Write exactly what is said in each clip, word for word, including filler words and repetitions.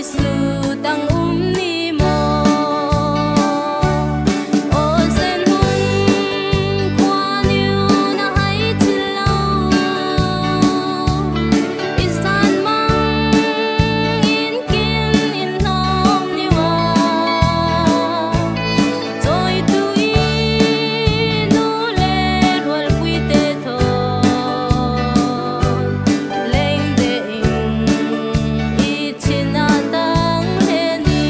Sutang um ni maw? Aw Zen hun khua niu na hai thil lo. I zan mang in kin in hnawm niu a. Cawitu i nu le rualpuite thawn leng de in i chin a tang le ni.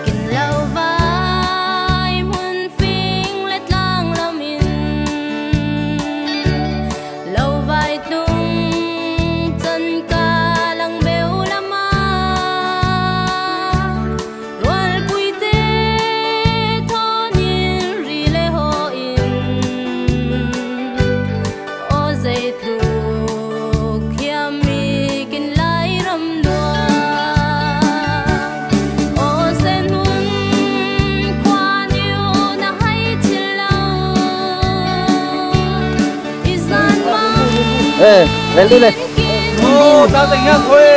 Kin lo vai hmun fing le tlang lam in, lo vai tung chan ka lang beu lam a, rualpuite thawn in ri le haw in, aw zeitluk hiam mi kin lai ram nuam. Aw Zen hun khua niu na hai thil lo. I zan mang. Eh, lel di le. Oh, ta teng hiang khoi.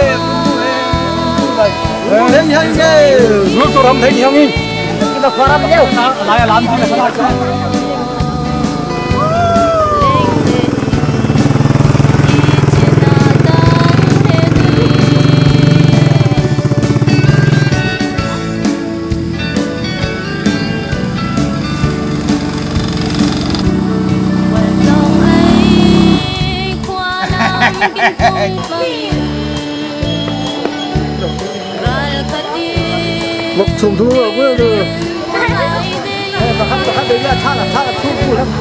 Teng hiang ye. Zul tu ram teng hiang i. Kita khua ram ye. Lai lam teng hiang. Lok chung thu a gue de. Eh, pakhat, pakhat de ya, thang, thang, thu, thu, thang.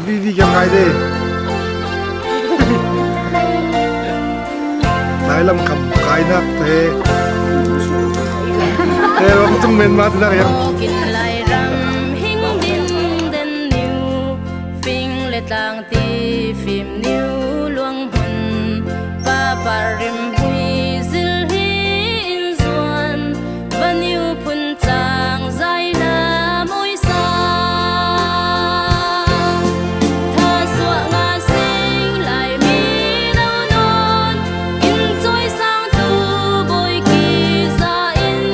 Vivi kiang ngai de. Lai lam kham kainak te. Te lam tung men ma te nak yang. Kin lai ram hing din den niu, fing le tlang ti fim niu luang hun, pa pa rim hui zil hi in zuan, va niu phun chang zaina moisa. Tha suah nga sing lai mi lo nawn, in cawi sang tu bawi kiza in,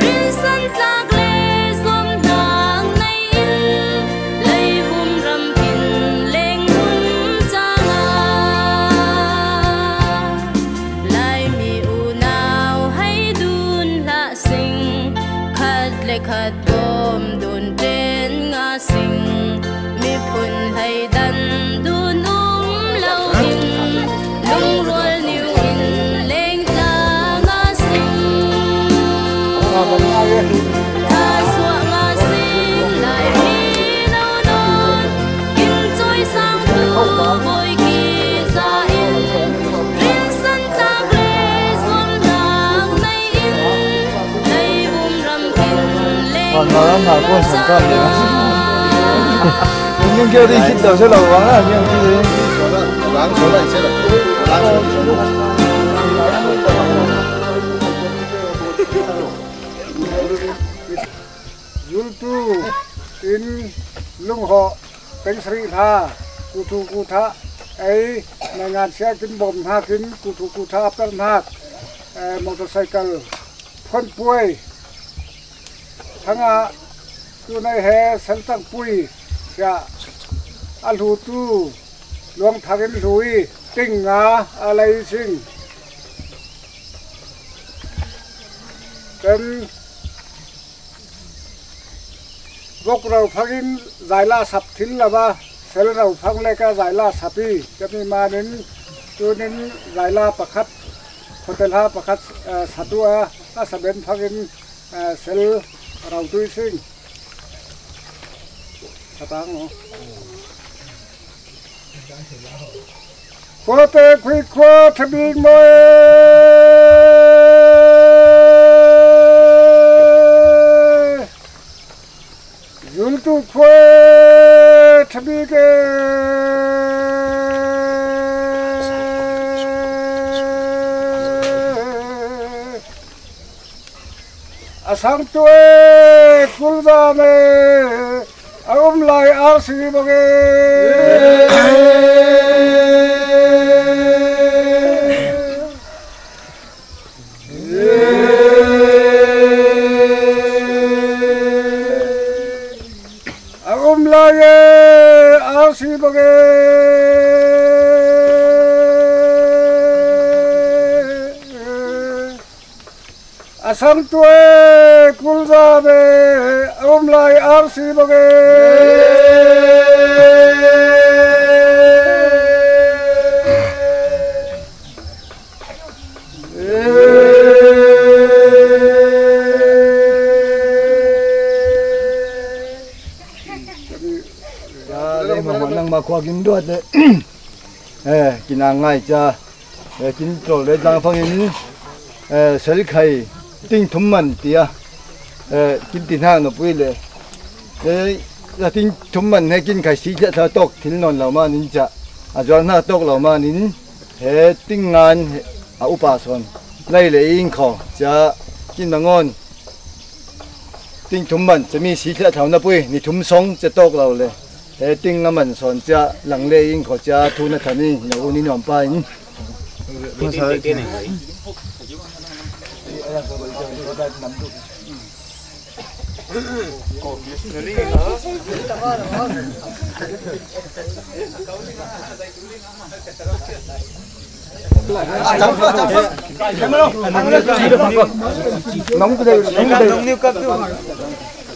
rinsan tlak le zuam hnak nei in, leivum ram in leng hun cang a. Laimi unau hei dun hlah sing, khat le khat bawm dun ṭen nga sing, miphun hei dan dun um lo in, lungrual niu in leng tla nga sing. Hna, hna, kuan sangkam le. Ning kia ri khit dau se lo, wang a, ning kia ri. Zultu in lunghawh, teng sarih hla, kuthu kuthah, ei, naingan sia kin bawm hnakin, kuthu kuthah a per hnak, eh, motorcycle, phonpuai, thangah, tunai he, seltangpui, sia, a hlutu, luangthangin hlu i, ting nga, a lei sing. Kan vok rau phangin zaila sap thil lova, sel rau phang leka zaila sap i, kami manin tunin zaila pakhat, hotel ha pakhat, eh, satu a, a saben phangin, eh, sel rau tui sing. Satang lo. Khuate khui khua thabik maw e. Zultu khua thabik e. A sangtu e, kulzam e, a um lai arsi bang e. A um lai e, arsi bang e. A sangtu e, kulzam e, a um lai arsi bang e. Nangmah khua kin duat le, eh, kinang ngai ca. Eh, kin tlol le tlang fangin, eh, sel khai ting thum man tia, eh, kin ti hnak na pui le. Eh, a ting thum man he kin khai si thla thla tawk thil nawn lo manin ca, a zuar hna tawk lo manin he ting ngan he a upa sawn lai le ing kho ca kin nangawn ting thum man ca mi si thla thla na pui ni thum song ca tawk lo le. He ting a man sawn cia lang le in kho cia thu na than i na u ni nuam pa in.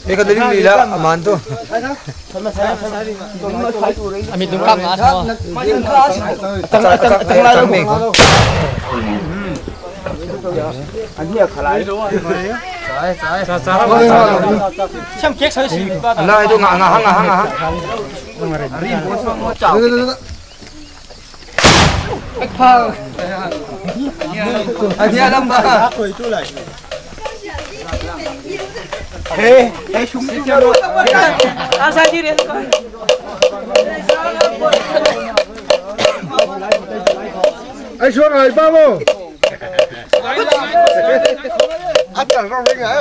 Eka dali lila aman tu. Ami tung kap nga sa. Tang tang tang tang meng ko. Ani a khalai. Siam kek sa si. Ala itu nga nga nga nga. Ari bo so mo chao. Pekphal. Ania lam ba. He, he, sum. Asa diri. Ai, suang ai, ba mo. Ata rong ring ai.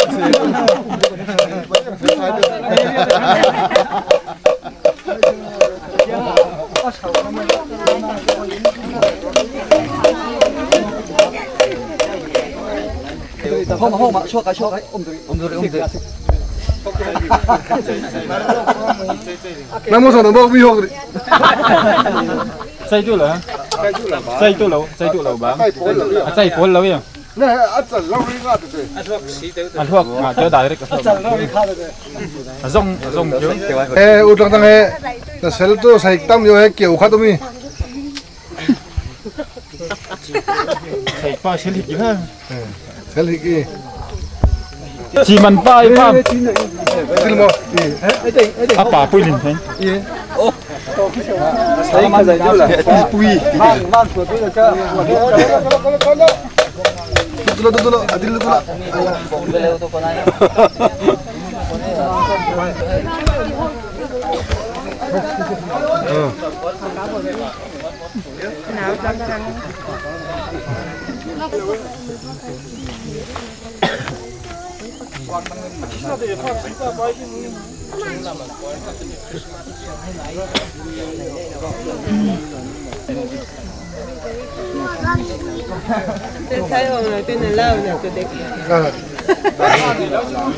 Hom, hom, ah, suak ai, suak ai. Om duri, om duri, om duri. Nang mo sa nang bok mi hok duri. Sai tu lo, ha? Sai tu lo, sai tu lo ba. Sai pol lo ya. Na, a chal lo ri nga te. A hluak nga te direct a hluak. A zong, a zong kyo. Eh, u tlang tang he. Na sel tu sai tam yo he kyo khat mi. Sai pa sel hi ha. Eh, sel hi ki. Ci man pa i pa. Til mo. A pa pui ling thei. Pui. Tulo, tulo, tulo. Adil, tulo.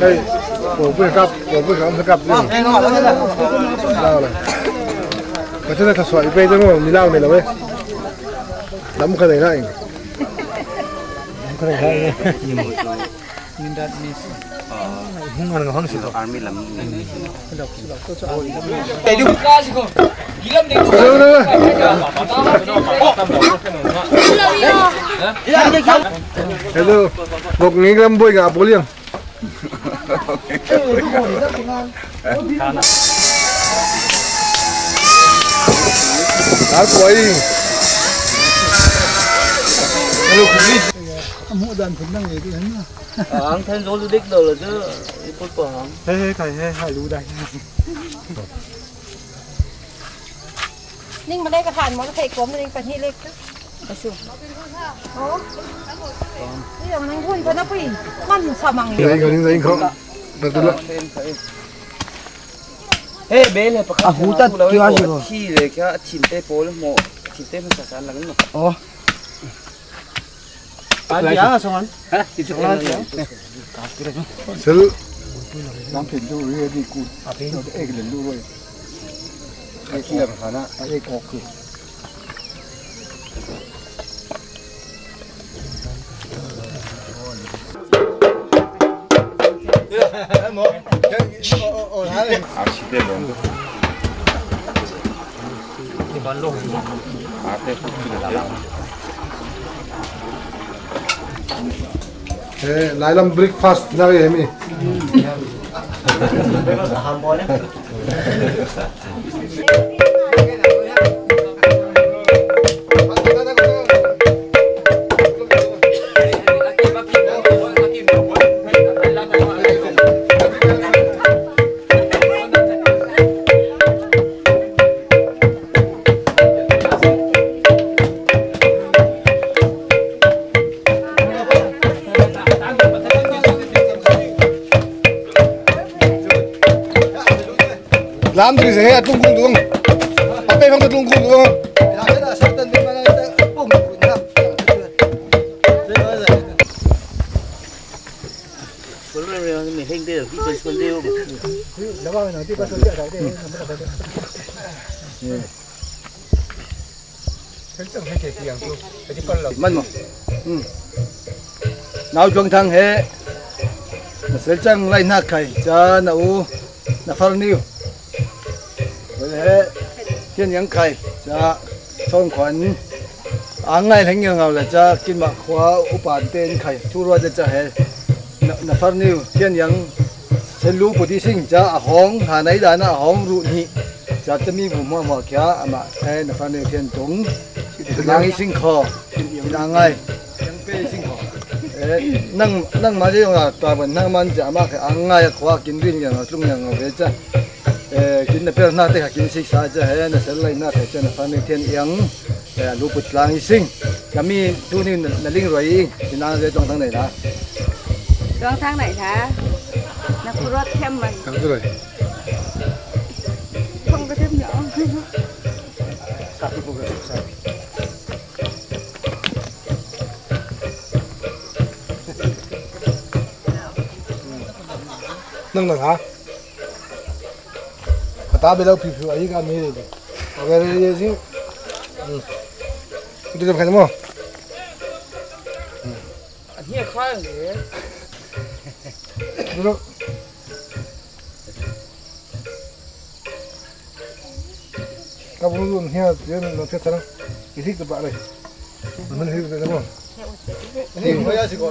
Hei, ko pui kap, ko pui kap, kap. Lau la. Ka tena ka suai pe tena mi lau ne la we. Lam ka dai na ing. Lam ka dai na ing. Mindat ni. Hung an hong si to. Army lam ni. Hello. Gok ngi lam boi ga poliang. Hello, please. Amu dan phun nang ye tu na. Ang than zo lu dik do lo tu, ipul pahang. He, he, kai, he, hai lu dai. Ning ma dai ka than mo, ka thei kom ning pa ni lek tu. Ka su. Oh. Ni yang nang hui pa na pui. Man sa mang. Dai ko, dai ko. Betul lah. He, bel he, pakhat. A hu ta tu a si ko. Thi le kya, thim te pol mo, thim te mo sa san lang no. Oh. Sel. Lam phen tu ri di ku. Ek len tu ri. Ek ler khana, ek ok. Eh, lailam breakfast na ye mi. Lam dri se he, a tlung kung dung. A pe phang ka tlung kung dung. Man mo. Hmm. Nau Juang Thang he. Na sel chang lai na khai cha na u na far niu. He. Kian Yang khai cha Chong Khuan. Ang ngai leng yang ngau la cha kin ma khua u pan ten khai. Thu rua cha cha he. Na, na far niu Kian Yang. Sen lu pu ti sing cha a hong ha nai da na a hong ru ni. Cha te mi bu mo mo kya ama, eh, na far niu Kian Tung. Nang i sing kho. Nang ngai. Yang pe sing kho. Eh, nang, nang ma je yong a ta ban nang man cha ama kha ang ngai khua kin rin yang tlung yang ve cha. Eh, kin na pel na te kha kin sik sa cha he na sel lai na te cha na far niu Kian Yang. Eh, lu pu tlang i sing. Kami tu ni na, na ling roi i. Kin nang je tong tang nei la. Tong tang nei la. Na kurot kem man. Tang tu roi. Tong ka tem ya. Nang nang ha? Kata bela piu piu ayi ka mi de. Agar ye si. Hmm. Itu jam kan mo? Ani kha ye. Dulu. Ka bulu dun hia jen na pia sana. Isi tu ba le. Mana hia tu mo? Ni mo ya si ko.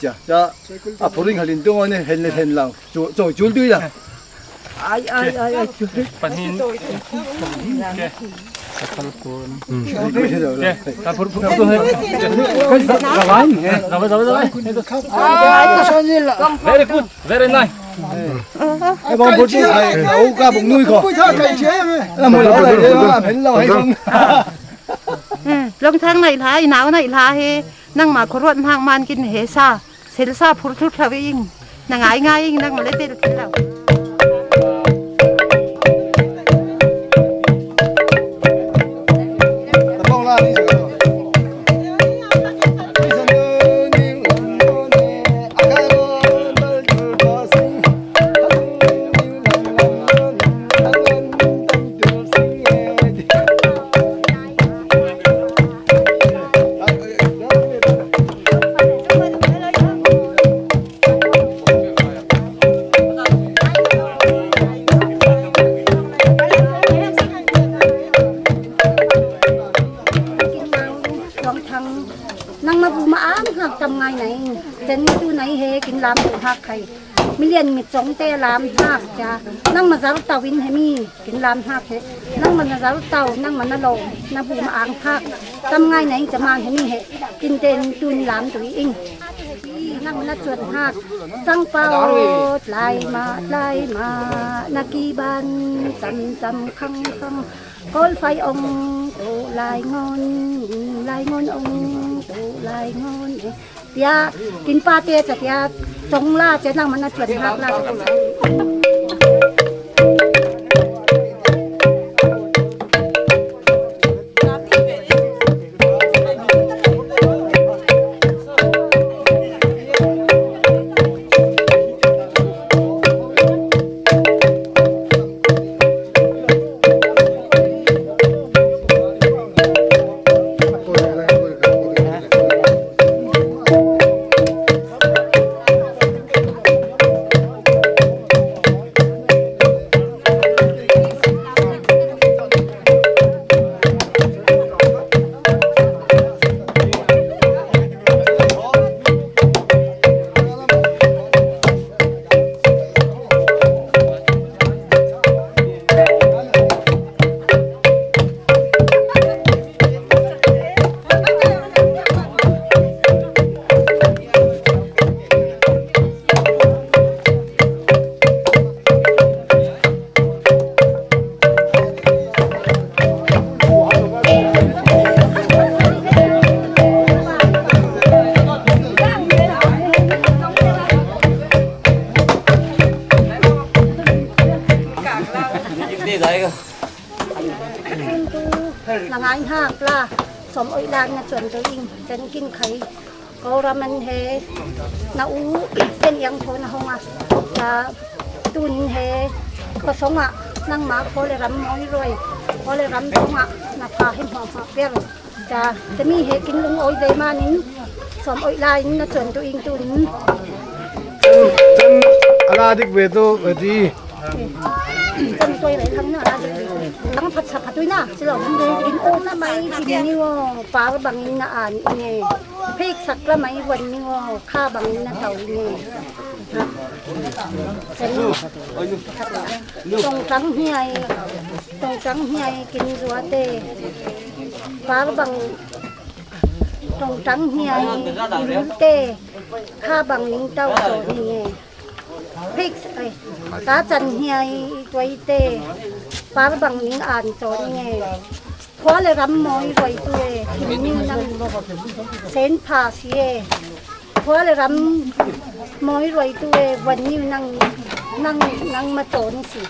chia. Cha, a phuring halin tung on hen le hen lang. Chu, chu, chul tu ya. Ai, ai, ai, ai, chu. Panin. Ke. Ka thal kun. Ke, ka phur, phur, phur, he. Ka vai, he. Ka vai, ka vai, ka vai. Ai, ka son ni la. Very good, very nice. Ai, bang bot ai, au ka bung nui ko. Pui tha kai che me. La mo la la, la men la hai bang. Long thang nai la, i nau nai la he. Nangma khuaruat hnak man kin he sa, selsa phur thut hlo ing, na ngai ngai ing, nangma le tel tel lo. Tuang thang, nang na bu ma ang hak tam ngai nai, ten tu nai he kin lam tu hak khai. Milian mit zong te lam hak cha, nang ma zar tau in he mi. Kin lam hak he, nangma na zar tau, nangma na lo, na bu ma ang hak. Tam ngai na ing caman he mi he, kin ten tun lam tu ing. Nangma na chuan hak, sang pau, tlai ma, tlai ma, na ki ban, tam tam khang khang, kol fai ong, tu lai ngon, lai ngon ong, tu lai ngon, eh. Tia, kin pa te cha tia, chong la, che nang mana chuan hak la. Na ngai hak la, som oi la na chuan tu ing, ten kin khai. Ko raman he, na u, ten yang tho na hong a. Ta tun he, ko song a, nang ma ko le ram moi roi, ko le ram song a, na pha he hma hma per. Cha, te mi he kin lung oi ve manin, som oi la in na chuan tu ing tun. Chan, chan, ala dik ve tu, ve ti. Kan tuai lai lang na, lang phat sa phat tuai na, silo hum dei in o na mai, tin ni wo, par bang in na an in e. Phek sak la mai wan ni wo, kha bang in na tau in e. Sen, tong tang hiai, tong tang hiai, kin zua te. Par bang, tong tang hiai, kin te. Kha bang ning tau zo ni e. Phek, ai, ka chan hiai tuai te, par bang ning an chawn nge. Khua le ram mawi ruai tu e, thim ni nang sen pha si e. Khua le ram mawi ruai tu e, van ni nang, nang, nang ma chawn si.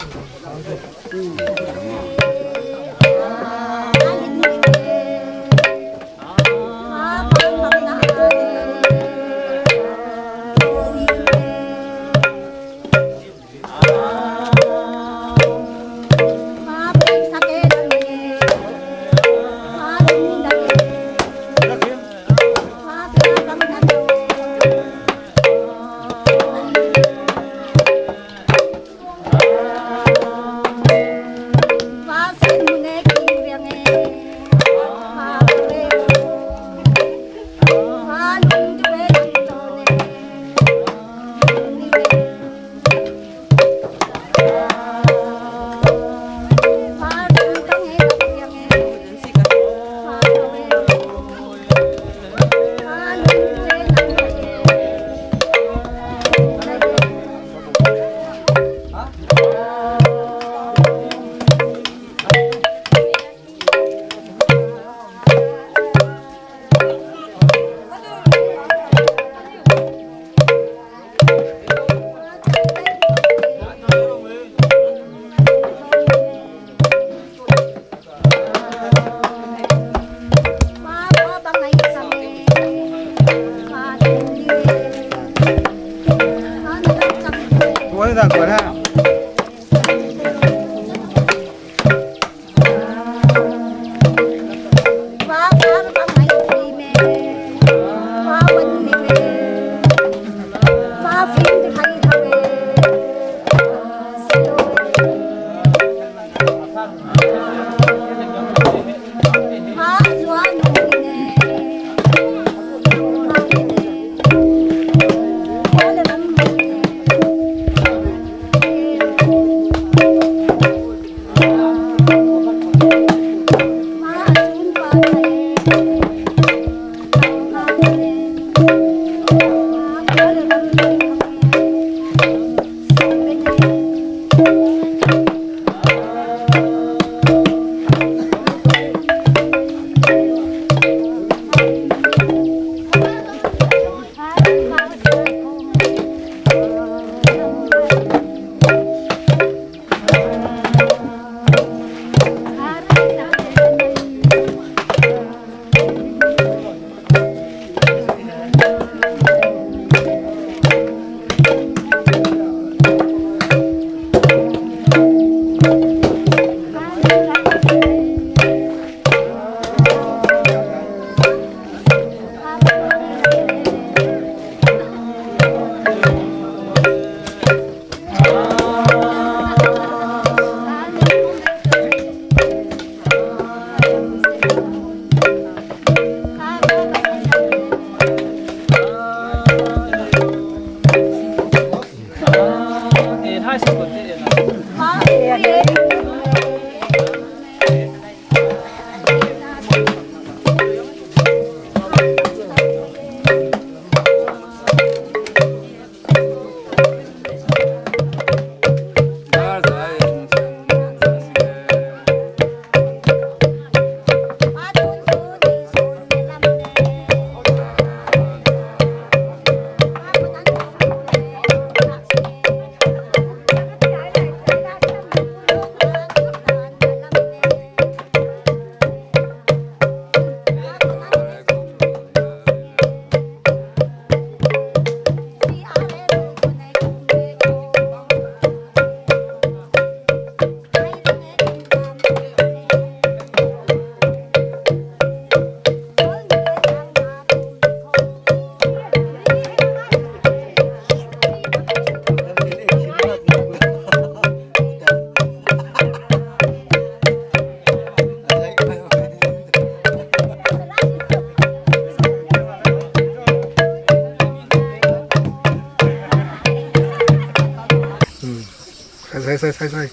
Sai, sai, sai.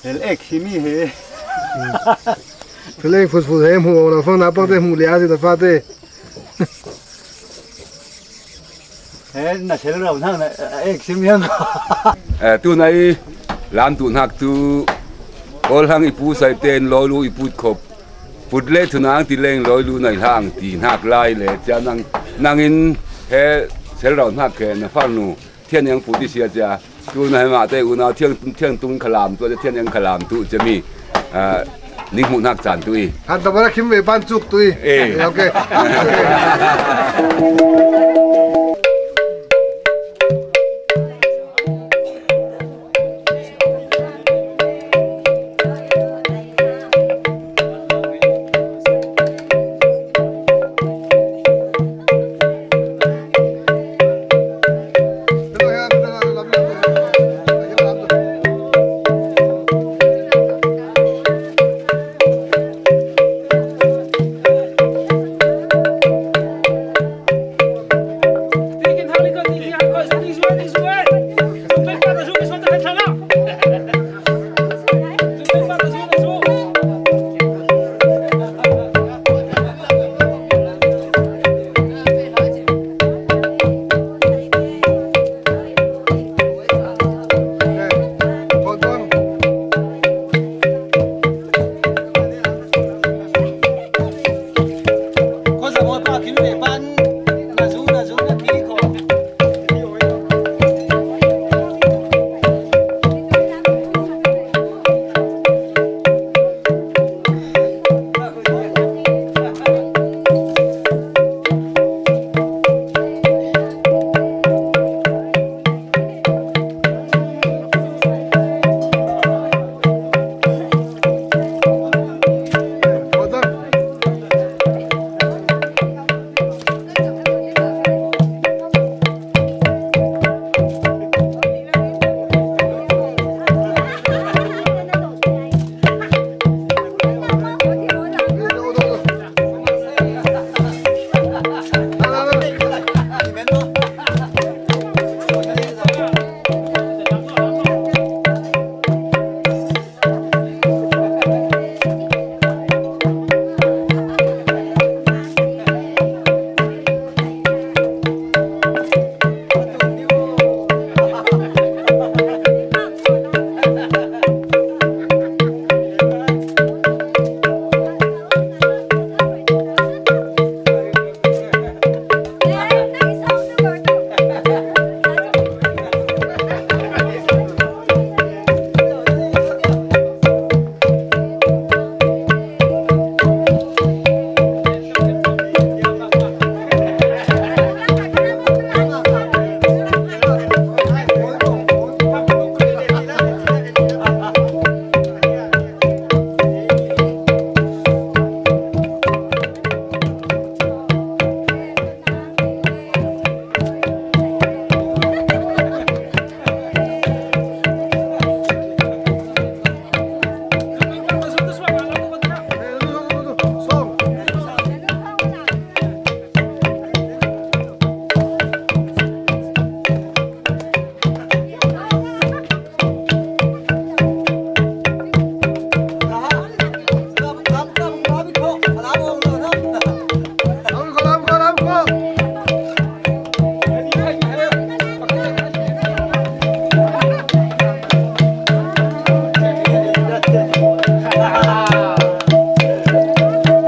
Hel ek hi mi he. Hel ek fut fut he hmu lo fang na pang te hmu lia si ta fa te. He na sel rau hnak na ek sim hiang. Eh, tu nai lam tu hnak tu Kawl hang i pu sai ten lo lu i put khop. Put le thunang ti leng loi lu nai hlang ti hnak lai le cia nang, nangin he sel rau hnak khe na far nu thian yang put i sia cia. Tu na he mah te unau thiang, thiang tung khalam tu, thian yang khalam tu cia mi, ah, ning hmuh hnak caan tu i. Han ta bala khim ve pan cuk tu i. Eh. Eh, okay.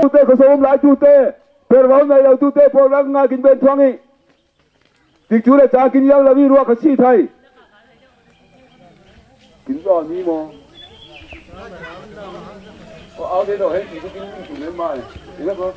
Tute, khawsawm um lai tute, pervau nai lo tute, puaknak ngak in ben thuang i. Tikcu le cang kin yang lami ruak a si thai. Kin zaw ni maw? Aw, au de lo, hei, kin kin kin kin mai. Ina ko.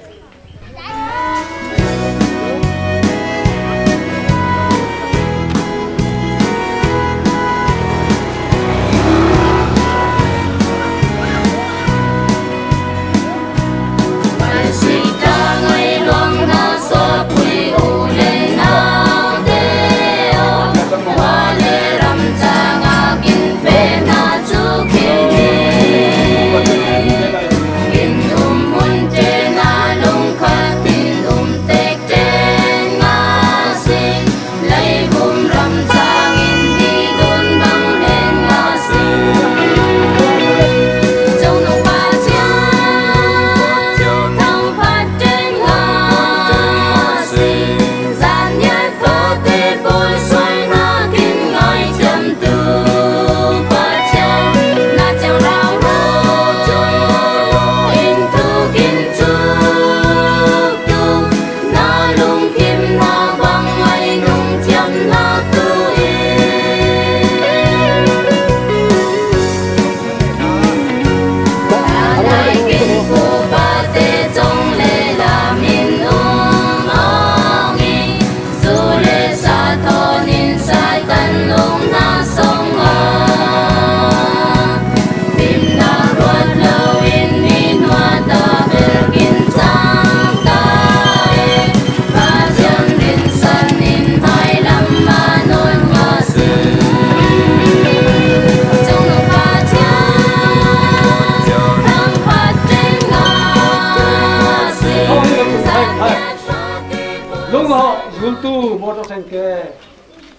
Zultu motor sengke,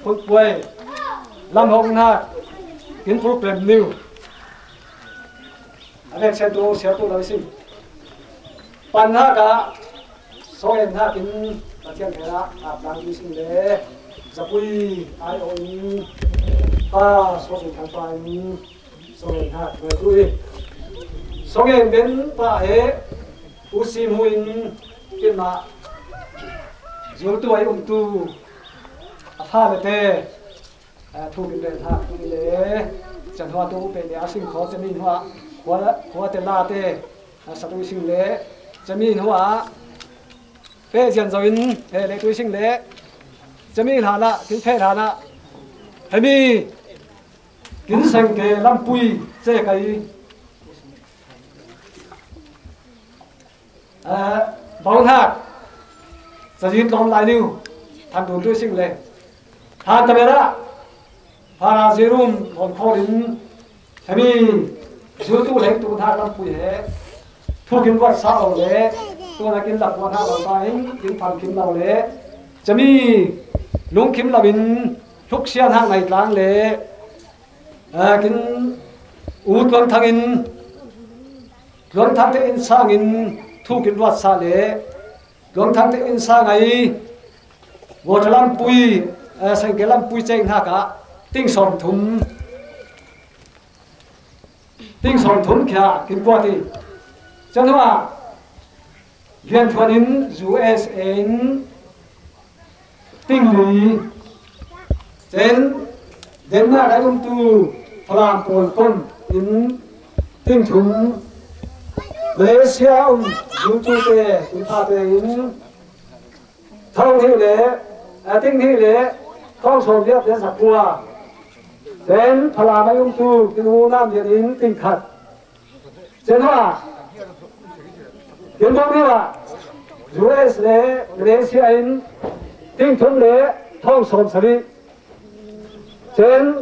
phunpuai, lamhawkna, kin program niu a vek siantu siatu lo i sing. Pan haka, sawng en hakin Pathian hena a tlang i sing le, zapui ai o in, pa sawng en kan pa in, sawng en hak mai tu i. Sawng en ben pa he, u si mu in, kin ma, zultu ai um tu, a fa le te, a thu kin rel hak tu i le, chan hua tu pe le a sing kho chan in hua, hua, hua te la te, a sa tu i sing le, chan in hua, pe zian zo in, he le tu i sing le, chan in hana, kin pe hana, hemi, kin sengke lampui, che kai, a, bau hak, sa zin lom lai niu, than dun tu i sing le, than ta be la, Phara Jerum hon khawlin, hemi, zultu lengtu hna lampui he, thukin ruat sa lo le, tuan a kin lak ruat hna lo ta in, kin phan kim lo le, cami, lungkim lo in, thuksia hna ngai tlang le, a, kin, u tuan thang in, tuan thang te in sang in, thukin ruat sa le, tuan thang te in sang ai, Water lampui, eh, sengke lampui ceng hna ka ting sawm thum, ting sawm thum khia kin kuat i. Chan hua, Lian Thuan in U S A in ting li, cen, Denmark ai um tu Falam pawl kon in ting thum, Malaysia um zu tu te, tu pa te in, Thong hnih le, a, ting hnih le, thong sawm riat le zakua. Cen Falam ai um tu, kin u nam riat in ting khat. Cen hua, kin bawm hua, U S le Malaysia in ting thum le, thong sawm sarih. Cen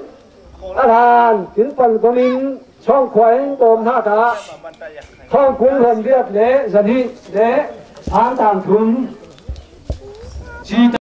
a hlan, kin pan gomin, Sawngkhuai in tawm hna ka, thawngkung hon riat le zahnih le sang tang thum. Ci